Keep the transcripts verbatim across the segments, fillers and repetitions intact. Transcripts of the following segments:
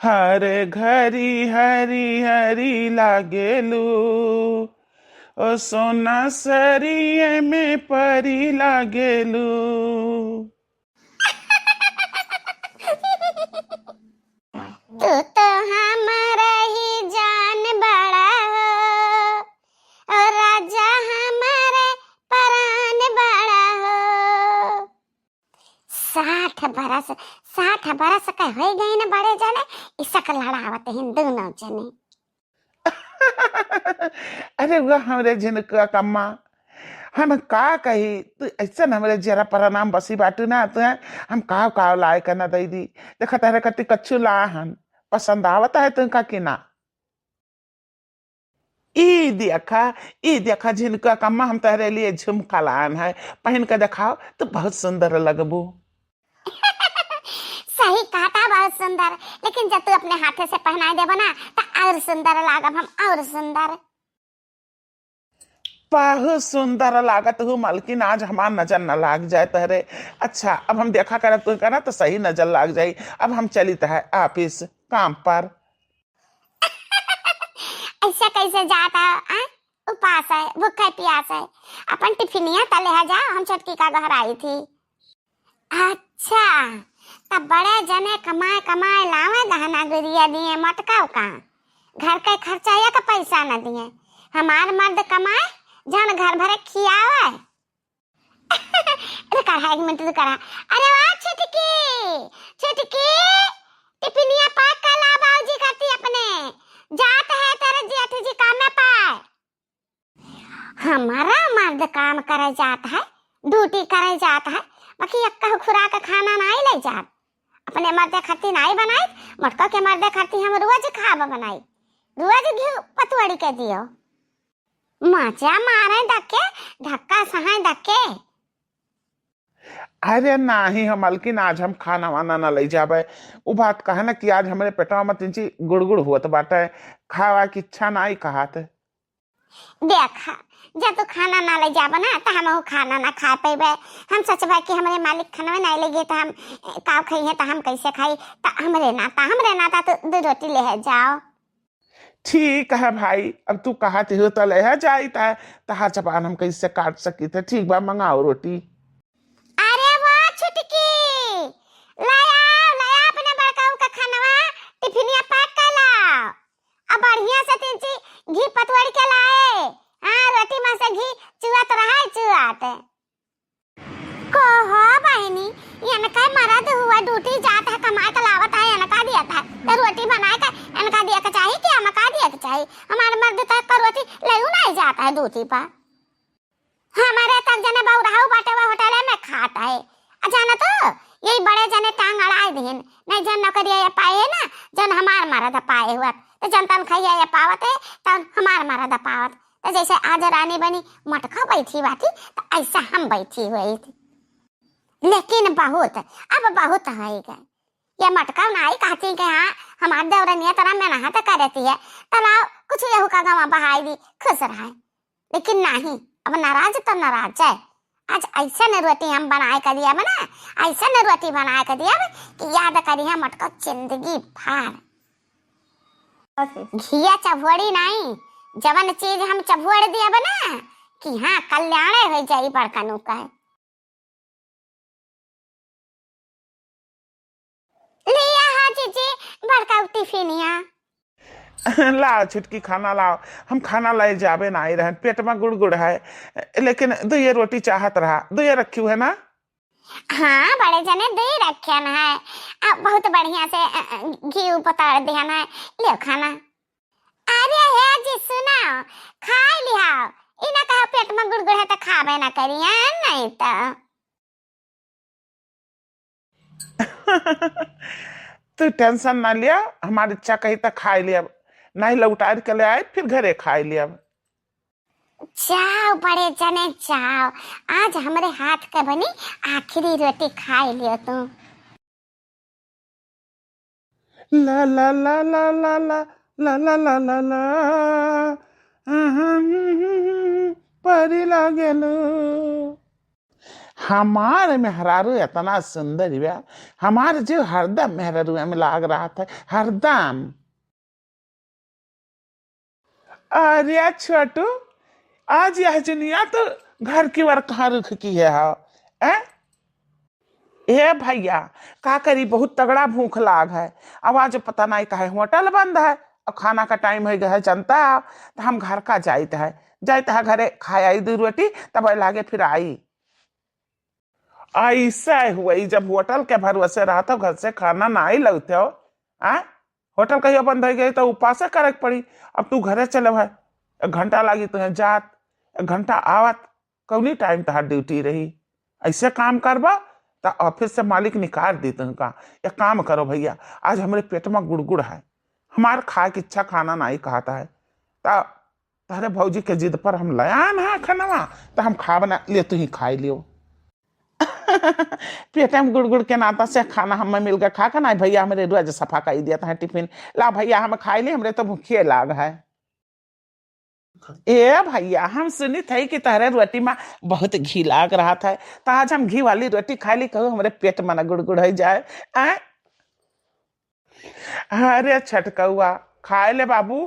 हर घरी हरी हरी लागेलू, ओ सोना सरिये में परी लागेलू। तू तो हमारा ही जान बड़ा हो, और राजा हमारे परान बड़ा हो। साठ बरस, साठ बरस के होइ गइन बड़े जने, इसक लड़ावत हैं दुनों जने। अरे वाह हमरे झिनकुआ कम्मा, हम का कही, तू अइसन हमरे जियरा परनाम बसी बाटू ना, तू हम काव काव लाए के ना दई दी। देखा तहरे कति कच्चू ला हन, पसंद आवत है तुमका कि ना? ई देखा, ई देखा झिनकुआ कम्मा, हम तहरे लिए झुमका लान है, पहिन के देखाओ, तू बहुत सुंदर लगबू। सही कहता, बहुत सुंदर। लेकिन जब तू अपने हाथे से पहनाए देबो ना, त और सुंदर लागब हम, और सुंदर। बहुत सुंदर लागत हूँ मलकिन, आज हमार नजर न लाग जाए तहरे। अच्छा, अब हम देखा करब तू का ना, तो सही नजर लाग जाई। अब हम चलित है ऑफिस काम पर। ऐसे कैसे जात है, आ? उपास है, भूखे प्यास है। अपन टिफिनिया तले है जा, हम छोटकी का घर आई थी। अच्छा, तब बड़े जने कमाए कमाए लावे गहना गुरिया दिए, मटकाओ का? घर के खर्चा एक पैसा न दिए। हमार मर्द कमाए, जन घर भरे खियावे। रुका रहा, एक मिनट रुका रहा। अरे वाह छुटकी, छुटकी, टिफिनिया pack कर ला बाबूजी खाती अपने। जात है तेरे जेठ जी काम में पाए। हमारा मर्द काम करे जात है, ड्यूटी करे जात है, बाकी एक कहू खुराक खाना नाई ले जात। अपने मर्दे खातिर नाई बनाई, मोटको के मर्दे खातिर हम रोज खाब बनाई, रोज घी पतुआड़ी के दियो। माचा मारे धक्के, धक्का सहाय धक्के। अरे नाही हम मलकिन, आज हम खाना वाना ना ले जाबे। उ बात कहे ना कि आज हमरे पेटवा में तिंची गुड़गुड़ होत बाटे, खावा की इच्छा नाई कहत। देखा, जब तू खाना ना ले जाबे ना, त हमहू खाना ना खा पइबे। हम सोचबे कि हमरे मालिक खाना ना ले गए, त हम, ए, काव खइहे, त हम कैसे खाई? त हमरे नाता, हमरे नाता तू दो रोटी ले जाओ। ठीक है भाई, अब तू कहत हो त ले जाई, त तहार जबान हम कैसे काट सकी थे? ठीक बा, मंगाओ रोटी। अरे वाह छुटकी, ले आओ, ले आओ अपने बड़काऊ का खानवा, टिफिनिया pack कर लाओ। अब बढ़िया से तिंची घी पतुआड़ी के लाए। हाँ, रोटी में से घी चुआत रहा है, चुआत। कहो बहिनी, इनका मरद हुआ ड्यूटी जात है, कमाए के लावत है, इनका दियत है, तो रोटी बनाए के इनका दिए के चाही कि हमका दिए के चाही? हमार मर्द तो एक रोटी लेऊ नहीं जात है ड्यूटी पर। हमारे तक जने बौराऊ बाटे, वो होटले में खात है। आ जाना तो, यही बड़े जने टांग अड़ाए दिहन, नहीं जन नौकरिया ये पाए है ना, जन हमार मरद पाए हुआ, तो जन तनखाइया ये पावत है, तन हमार मरद पावत। तो जैसे आज रानी बनी मटका बैठी बाटी, तो ऐसा हम बैठी हुई थी। लेकिन बहुत, अब बहुत होइ गए। ये मटका नाई कहती कि हाँ, हमार देवरनिया तरह मेहनत करती है, तो लाओ कुछ यहू का गवा बहाई दी, खुश रहे। लेकिन नहीं, अब नाराज तो नाराज है। आज ऐसन रोटी हम बनाए के दिया ना, ऐसन रोटी बनाए के दिया कि याद करी हम मटका जिंदगी भर। घिया चभोड़ी नहीं, जवन चीज हम चभोड़ दिया ना कि हाँ, कल्याणे हो जाई बड़कनू का। लिया हा जीजी, बड़का टिफिनिया। लाओ छुटकी, खाना लाओ। हम खाना लाए जाबे ना आई रहन, पेट में गुड़गुड़ है, लेकिन दुइये रोटी चाहत रहा। दुइये रखी है ना? हाँ, बड़े जने दुई रखे है। अब बहुत बढ़िया से, अ, अ, घी उपतार दिया है। लियो खाना। अरे हे जी, सुनाओ, खाई लिहाओ। इना कहा पेट में गुड़गुड़ है तो खाबे ना करी, हाँ, नहीं तो। तू टेंशन ना लिया, हमारी इच्छा कही तो खाई लिया, नहीं लौटार के ले आए, फिर घरे खाई लिया। जाओ बड़े जने जाओ, आज हमरे हाथ के बनी आखिरी रोटी खाई लियो तू। ला ला ला ला ला ला ला ला ला ला ला, अहम, परी लागेलू। हमार मेहरारू इतना सुंदर बा, हमार जीव हरदम मेहरारू में लाग रहत है, हरदम। अरे छोटू, आज यह जुनिया तो घर की ओर कहाँ रुख किहे हो, हैं? ए भइया, का करी, बहुत तगड़ा भूख लाग है। अब आज पता नाहीं काहे होटल बंद है, अब खाना का टाइम होइ गया है, जनता है, तो हम घर का जाइत है, जाइत है घरे खाए आई दू रोटी, तब लागे फिर आई। ऐसा हुआ, जब होटल के भरोसे रहत हो, घर से खाना नाहीं लौते हो, आ? होटल कहियो बंद होइ गई तो उपासे करे के पड़ी। अब तू घरे चले है, एक घंटा लागी तुहें जात, एक घंटा आवत, कौनी टाइम तहार ड्यूटी रही? ऐसे काम करबा त ऑफिस से मालिक निकाल दी तुहका। एक काम करो भइया, आज हमरे पेट में गुड़गुड़ है, हमार खाए की इच्छा, खाना नाहीं कहत है, त तहरे भौजी के जिद पर हम लयान है खनवा, त हम खाब ना, ले तुहीं खाई लियो। पेट में गुड़गुड़ के नाता से खाना हमें मिल गया, खा के ना भइया हमरे रोज सफा कई दिया था टिफिन। ला भइया हम खाई ले, हमरे तो भूखिए लाग है। ए भइया, हम सुनित है कि तहरे रोटी में बहुत घी लाग रहत है, त आज हम घी वाली रोटी खाई ली, कहूँ हमरे पेट में ना गुड़गुड़ होइ जाए। आय? अरे छटकउआ, खाए ले बाबू,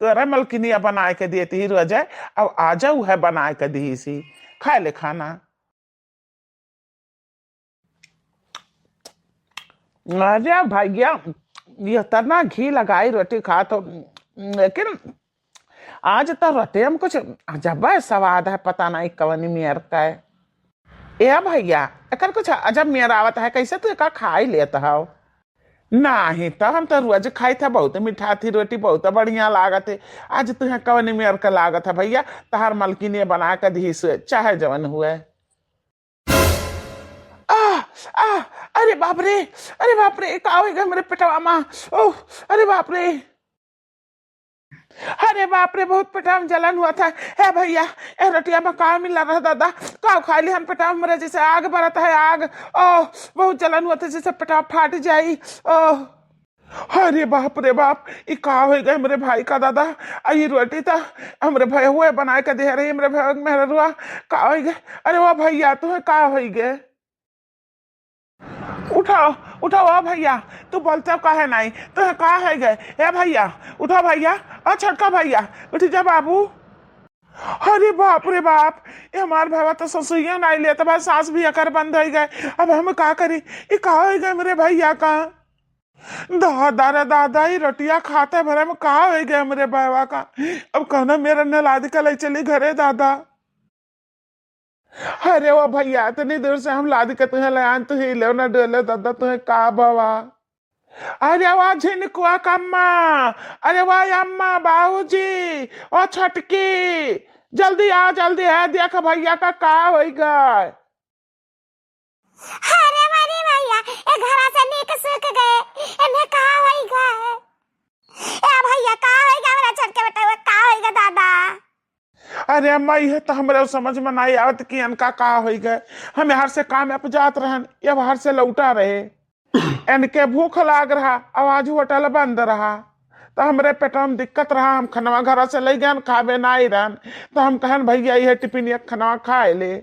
तोरा मलकिनिया बनाए के देती ही रोजे, अब आजा उहे बनाए के दीसी, खाए ले खाना। अरे भइया, ये तना घी लगाई रोटी खात हो, लेकिन आज तो रोटी में कुछ अजब स्वाद है, पता नहीं कवनी मेर का है। ए भइया, एकर कुछ अजब मेर आवत है, कैसे तू एका खाई लेत हव? नाहीं तो हम तो रोज खाई था, बहुत मीठा थी रोटी, बहुत बढ़िया लागत है। आज तुहे कवनी मेर का लागत है भइया, तहार मलकिनिया बना के दीस, चाहे जवन हुए। आह, आह, अरे बाप रे, अरे बाप रे, का होइ गए हमरे पेटवा मा? ओह, अरे बाप रे, अरे बाप रे, बहुत पेटवा में जलन हुआ था। हे भइया, ए रोटिया में का मिला रहा दादा, का खा ली हम, पेटवा में हमरे जैसे आग बरत है, आग। ओह, बहुत जलन हुआ था, जैसे पेटवा फाट जाई। ओह, अरे बाप रे बाप, ई का होइ गए हमरे भाई का दादा? आ ई रोटी त हमरे भाई हुए बनाए के दे रही, हमरे भाई के मेहररुआ। का होइ गए? अरे वाह भइया, तुहे का होइ गए? उठाओ, उठाओ, आ भइया, तू बोलते काहे नाहीं? तुहे का होइ गए? ए भइया, उठा भइया, आ छोटका भइया, उठ जा बाबू। अरे बाप रे बाप, ये हमार भइया तो ससुइया नाहीं लेत बा, सांस भी एकर बंद होइ गए। अब हम का करी? ई का होइ गए हमरे भइया का? दादा रे दादा, ई रोटिया खाते भरे में का होइ गए हमरे भइया का? अब कहना मेरा नलाद का ले चली घरे दादा। अरे वो भइया, इतनी दूर से हम लाद के तुहे ले आन, तुहे ले ना डोले दादा, तुहे का भवा? अरे वाह झिनकुआ कम्मा, अरे वाह अम्मा, बाबूजी, ओ छोटकी, जल्दी आ, जल्दी है, देख भइया का का होइ गए। अरे मारी भइया, ए घरा से निक सुक गए, इन्हें का होइ गए? ए भइया, का होइ गए हमरा छोटके बेटा, का होइ गए दादा? अरे अम्मा, इहे तो हमरे समझ में नाहीं आवत कि इनका का होइ गए। हम हर से काम पे जात रहन, अब हर से लौटा रहे। इनके भूख लाग रहा, आवाज होटल बंद रहा, तो हमरे पेटवा में दिक्कत रहा, हम खनवा घरा से लइ गए, खाबे नाहीं रहन, तो हम कहन भइया इहे टिफिन एक खनवा खाए ले।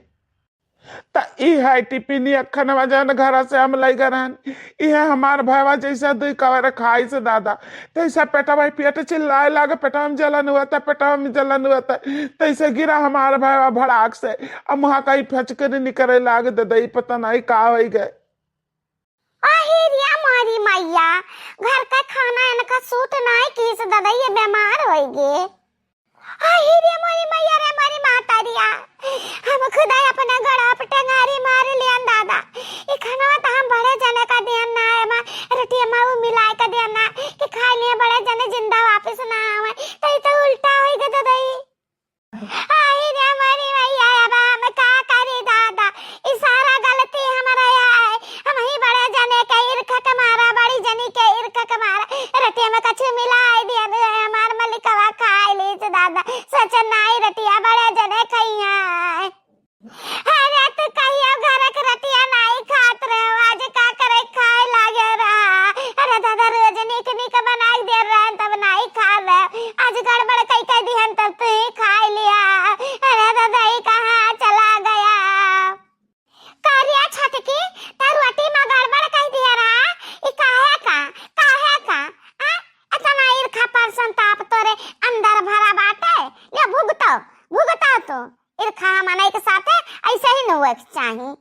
त इहे टिफिन एक खनवा जौन घरा से हम लइ गए रहन, इहे हमार भइवा जैसे दुई कवर खाइस दादा, तैसे पेटवा पेट चिल्लाए लागे, पेटवा में जलन हुआ था, पेटवा में जलन हुआ था, तैसे गिरा हमार भइवा भड़ाक से, अब मुहा कहीं फचकरी निकरे लाग ददई, पता नाहीं का होइ गए। आही रे मोरी मैया, घर का खाना इनका सूट नाहीं किहिस ददई, ये बीमार होइ गए। आही रे मोरी मैया रे मोरी माता रिया, हम खुदा अपना गड़ा पे टंगारी मार लियन दादा। ई खनवा त हम बड़े जने का दियन ना है, मा रोटी मा उ मिलाए का दियन ना कि खाए लिए बड़े जने जिंदा वापस ना आवे, तो ई तो उल्टा होइ गए ददई। आही रे मोरी मैया, अब हम का करी दादा, ई सारा गलती हमरा है। हम ही बड़े जने के ईर्ख के मारा, बड़ी जनी के ईर्ख के मारा, रोटी में कछु मिलाए दिया रे, हमार मलिकवा खाए लीस दादा, सच नाहीं रोटिया बड़े जने खइया। अरे तू कहियो घर के रोटिया नाहीं खात रहे, आज का करे खाए लागे रहा। अरे दादा रोज निक निक बनाई दे रहे, तब नाहीं खा रहे, आज गड़बड़ संताप तोरे अंदर भरा बाटे, ले भुगतो, भुगतो तू। ईर्खा मनई के साथे ऐसे ही न होए के चाही।